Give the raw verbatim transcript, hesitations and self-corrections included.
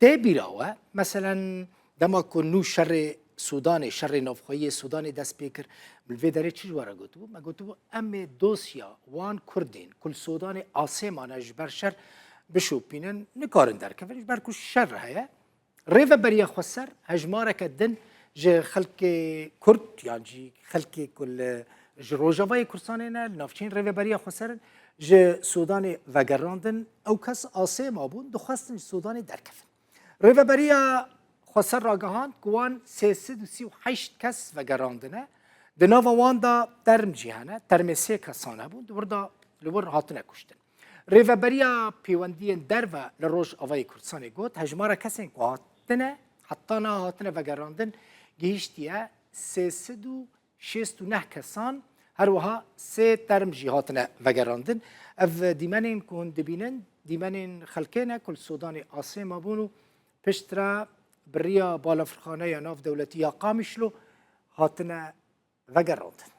Tê bîra we, meselen, dema ku nû şerê Sûdanê, şerê navxweyî yê Sûdanê dest pê kir, min li vê derê çi ji we re gotibû? Me gotibû, em ê dosya wan Kurdên ku li Sûdanê asê mane ji ber şer bişopînin, nikarin derkevin, ji ber ku şer heye. Rêveberiya Xweser hejmareke din ji xelkê Kurd, yan jî xelkê ku li, ji Rojavayê Kurdistanê ne, li navçeyên Rêveberiya Xweser in, ji Sûdanê vegerandin. Ew kes asê mabûn, dixwestin ji Sûdanê derkevin. Rêveberiya Xweser ragihand ku wan sê sed û sî û heşt kes vegerandine. Di nava wan de term jî hene. Termê sê kesan hebûn. Di wir de li wir hatine kuştin. Rêveberiya Pêwendiyên Derve li Rojavayê Kurdistanê got, hejmara kesên ku hatine, heta niha hatine vegerandin, gihîştiye sê sed û şêst û neh kesan, her wiha sê term jî hatine vegerandin. Ev dîmenên ku hûn dibînin, dîmenên xelkê ne ku li Sûdanê asê mabûn û piştre bi riya balafirxaneya navdewletî ya Qamişlo hatine vegerandin.